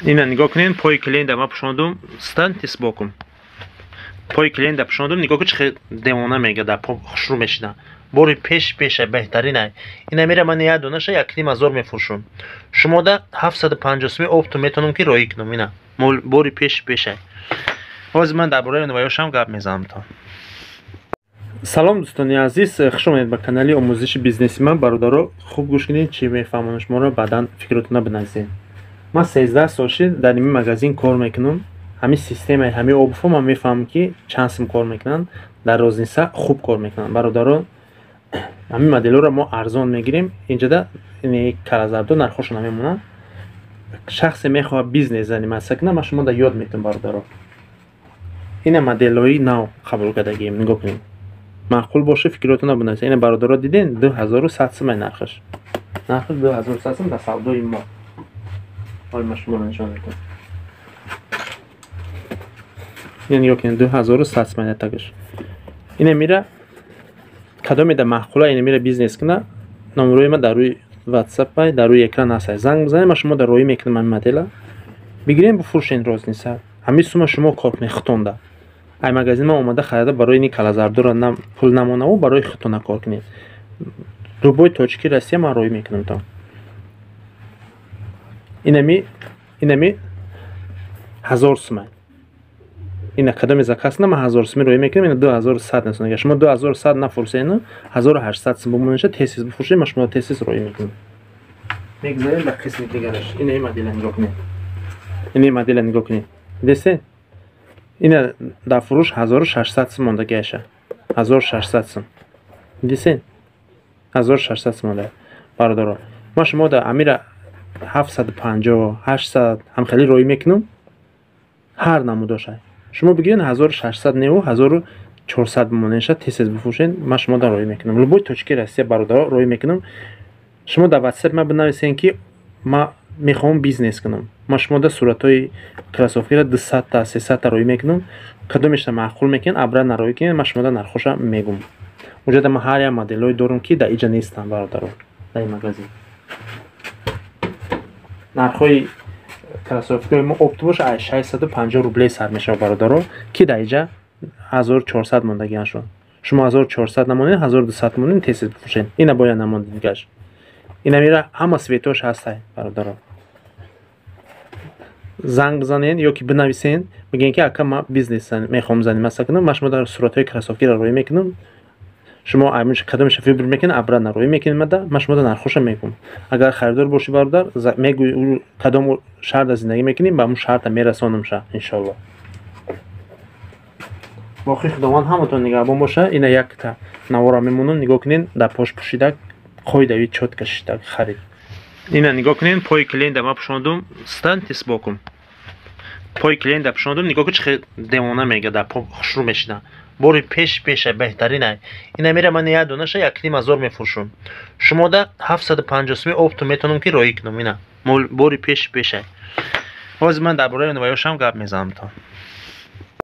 Ина нигоҳ кунед, пои клиента ма пӯшондум, станьте сбоку. Пои клиента пӯшондум, нигоҳ кун, чӣ хел девона мега, дар по хушрӯ мешида. Бори пеш пеша беҳтаринай. Ина мера ман як донаша 1500 мефурӯшум. Шумода 750 суми оптом метавонам ки роӣ кунам. Ина бори пеш пешай. Ҳозир ман дар бораи навоёшам гап мезанам то. Салом, дӯстони азиз, хуш омадед ба канали омӯзиши бизнеси ман. Бародаро, хуб гӯш кунед, чӣ мефаҳмонам шуморо, баъдан фикротона бинависед. Ман 13 сол шид дар ин магазин кор мекунам. Ҳамин системаи ҳамин обувьҳо ман мефаҳмам, ки чанд сум кор мекунанд, дар розница хуб кор мекунанд. Бародарон, ҳамин моделҳоро мо арзон мегирем. Инҷода калазардо нархҳошон намемонанд. Шахсе мехоҳад бизнес заниматься кунад, ман шумо да ёд метавам, бародаро. Ина моделҳои нав қабул кардагием, нигоҳ кунед. Маъқул боша, фикротона бинависед. Ина, бародаро, диден, 2100 сумай нархаш. Нархаш 2100 сум дар савдои мо. Ҳоло ман шуморо нишон медиҳам. Ина нигоҳ кунед, 2100 сумай тагаш. Ина мира кадоме да маъқула, ина мира бизнес куна, номерои ма дар рӯи WhatsApp, дар рӯи экран ҳаст. Занг бизанед, ман шумо да роӣ мекунам ҳамин модела. Бигирем, бифурӯшен розница. Ҳамин сума шумо кор кунед худтонда. Ай магазин ман омада харида, барои ини калазардора пул намонаву, барои худтона кор кунед. Любой точки Россия ман роӣ мекунам то. Инами 1000 сумай. Ина кадоме заказ кунам, ман 1000 суми роӣ мекунам, ина 2100 нест. Агар шумо 2100 нафурӯшед, 1800 сум бимонеша, тез-тез бифурӯшед, ман шумо тез-тез роӣ мекунам. Мегзарем ба қисми дигараш. Ина ин модела нигоҳ кунед. Ина ин модела нигоҳ кунед. Дидесте? Ина дар фурӯш 1600 сум мондагиаша. 1600 сум. Дидесен? 1600 сум монда. Бародаро, ман шумо да амира 750, 800 ҳам хеле роӣ мекунам. Ҳар намудошай. Шумо бигиред, 1600 неву 1400 бимонеша, тез-тез бифурӯшед, ман шумо да роӣ мекунам. Любой точки Россия, бародаро, роӣ мекунам. Шумо дар WhatsApp ман бинависед, ки ман мехоҳам бизнес кунам. Ман шумо да суратҳои кроссовкиро 200-та, 300-та роӣ мекунам. Кадомеша маъқул мекунед, обратно роӣ кунед, ман шумо да нархоша мегӯм. Уҷода ман ҳар як моделҳое дорам, ки дар иҷа нестанд, бародаро, дар ин магазин. Нархҳои кроссовкиҳои мо опт боша, аз 650 рублей сар мешавад, бародаро, ки дар иҷа 1400 мондагиашон. Шумо 1400 намонед, 1200 монед, тез-тез бифурӯшед. Ина бояд намонди дигаш. Ина мира ҳама цветош ҳастай, бародаро. Занг бизанед ё ки бинависед, бигӯед, ки ака, ман бизнес мехоҳам заниматься кунам, ман шумо дар суратҳои кроссовкиро роӣ мекунам. Шумо кадомеша выбор мекунед, обратно роӣ мекунед мада, ман шумо да нархоша мегӯм. Агар харидор бошӣ, бародар, мегӯӣ кадом шаҳрда зиндагӣ мекунӣ, ба ҳамун шаҳрта мерасонамша, иншоалло. Боқӣ Худованд ҳаматон нигаҳбон боша. Ина якта навора мемонам, нигоҳ кунед, дар пош пӯшида, қоидави чётко шида харид. Ина нигоҳ кунед, пои клиента ман пӯшондум, станьте сбоку. Пои клиента пӯшондум, нигоҳ кун, чӣ хел девона мега, дар по хушрӯ мешида. Бори пеш пеша беҳтаринай. Ина мера ман як донаша 1500 мефурӯшум. Шумо да 750 суми оптом метавонам ки роӣ кунам. Ина бори пеш пешай. Ҳозир ман дар бораи навоёшам гап мезанам то.